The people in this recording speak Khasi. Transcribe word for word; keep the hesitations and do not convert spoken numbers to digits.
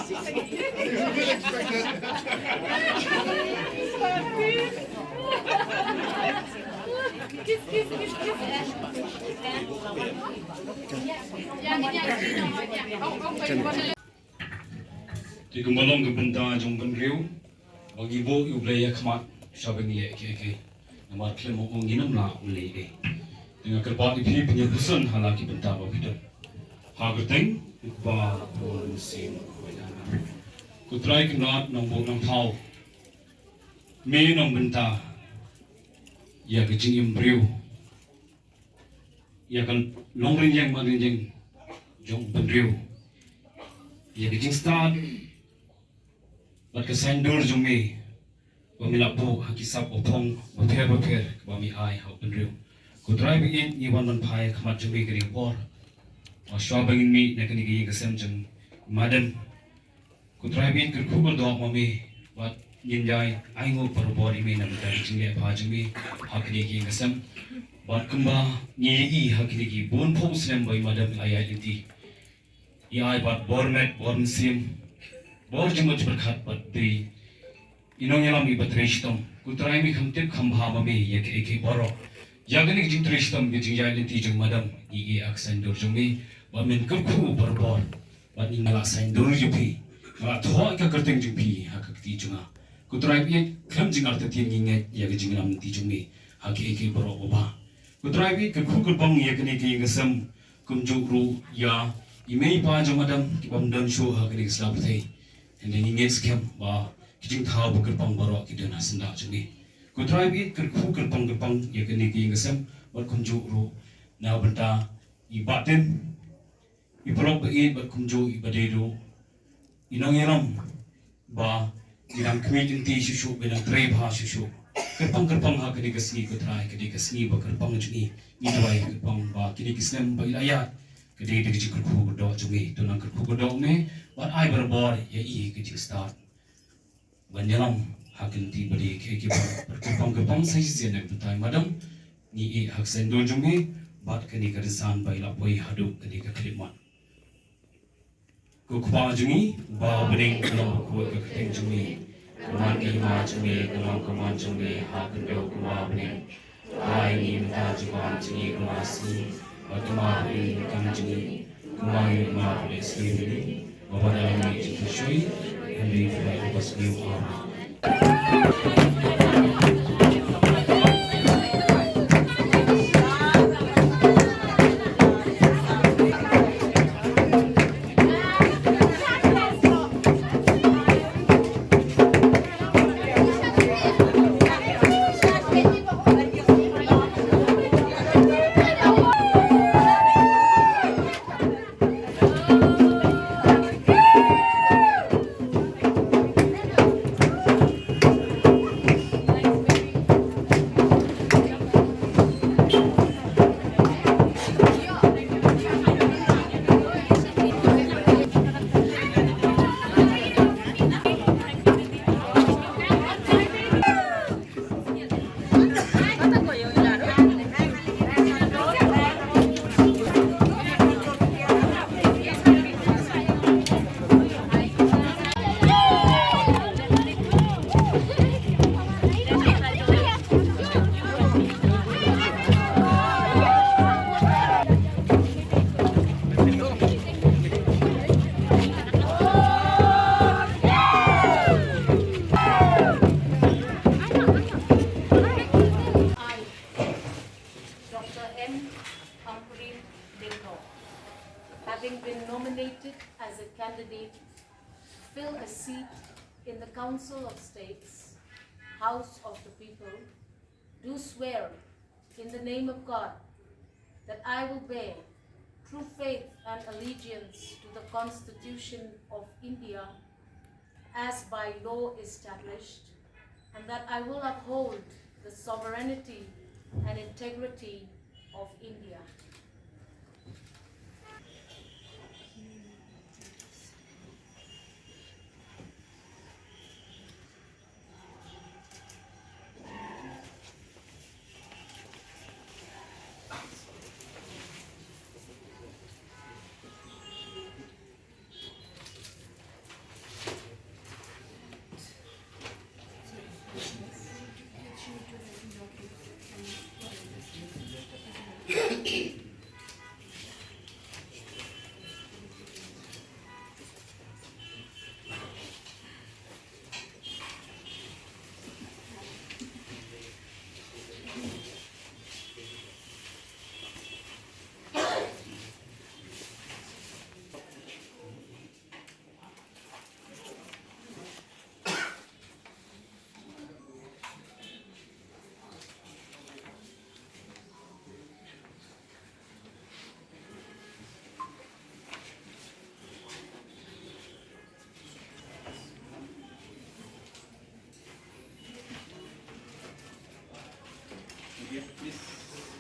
Te kumba long ka bynta jong u bynriew ba ngi buh ïa U Blei ha khmat shwa ba ngin leh kiei kiei. Namar khlem u ngin ym lah ban leh ei. Te nga kyrpad ïa phi phin ïa pyrshang ha la ki bynta ba phi don. Ha ka kyrteng U Kpa, U Khun, U Mynsiem. Ko Trai Kynrad Nongbuh Nongthaw, me nongbynta ïa ka jingim briew, ïa ka longrynïeng manrynïeng jong u bynriew, ïa ka jingstad bad ka saiñdur jong me ba me la buh ha ki sap ba phong bapher bapher ba me ai ha u bynriew. Ko Trai ba ïeit, ngi wan ban phai ha khmat jong me kane ka por, ba shwa ba ngin mih na kane ka ïing ka sem jong madam, Ko Trai ba ïeit, kyrkhu kyrdoh ma me bad ngin ïai ainguh barabor ïa me na ka bynta ka jingleh bha jong me ha kane ka ïing ka sem. Bad kumba ngi ïohi ha kine ki bun phew snem ba i madam i la ïaid lynti, i ai bad bor met bor mynsiem, bor jingmut jingpyrkhat bad dei i nongïalam iba trei shitom. Ko Trai, me kham tip kham bha ma me ïa kiei kiei baroh. Ïa kane ka jingtrei shitom, ka jingïaid lynti jong madam, ngi ïohi ha ka saiñdur jong me ba men kyrkhu barabor. Bad ngi la saiñdur ïa phi, nga la thoh ïa ka kyrteng jong phi ha ka kti jong nga. Ko Trai ba ïeit, khlem jingartatien ngi ngeit ïa ka jingïalam lynti jong me ha kiei kiei baroh ba bha. Ko Trai ba ïeit, kyrkhu kyrpang ïa kane ka ïing ka sem, kumjuh ruh ïa i mei i pa jong madam kiba ym don shuh ha kane ka sla pyrthei. Hynrei ngi ngeit skhem ba ki jingthaw ba kyrpang baroh ki don ha syndah jong me. Ko Trai ba ïeit, kyrkhu kyrpang kyrpang ïa kane ka ïing ka sem bad kumjuh ruh na bynta i Bah Tin, i paralok ba ïeit bad kumjuh i ba dei ruh i nongïalam ba i dang khmih lynti shuh shuh, ba i dang trei bha shuh shuh. Kyrpang kyrpang ha kane ka sngi, Ko Trai, kane ka sngi ba kyrpang jong ngi, ngi duwai kyrpang ba kine ki snem ba i la ïaid ka dei da ka jingkyrkhu kyrdoh jong me. To nang kyrkhu kyrdoh me bad ai barabor ïa i ka jingstad ban ïalam ha ka lynti ba dei kiei kiei baroh. Kyrpang kyrpang sa shisien na ka bynta i madam, ngi ïohi ha ka saiñdur jong me bad kane ka rynsan ba i la poi haduh kane ka khyllipmat. Ko Kpa jong ngi uba ha bneng, ka long bakhuid ka kyrteng jong me. Ka man ka hima jong me, ka long ka mon jong me ha khyndew kumba ha bneng. Ai ngi mynta jingwan jong ngi ka la sngi, bad kumba ha ïing ka kam jong ngi, kumba ngi mynta ha ïing ka kam jong ngi, bad da ngi jingkyrshan, hynrei pynban ïa ka sngi u I, Doctor M. Ampareen Lyngdoh, having been nominated as a candidate to fill a seat in the Council of States, House of the People, do swear in the name of God that I will bear true faith and allegiance to the Constitution of India as by law established, and that I will uphold the sovereignty and integrity of India. Miss.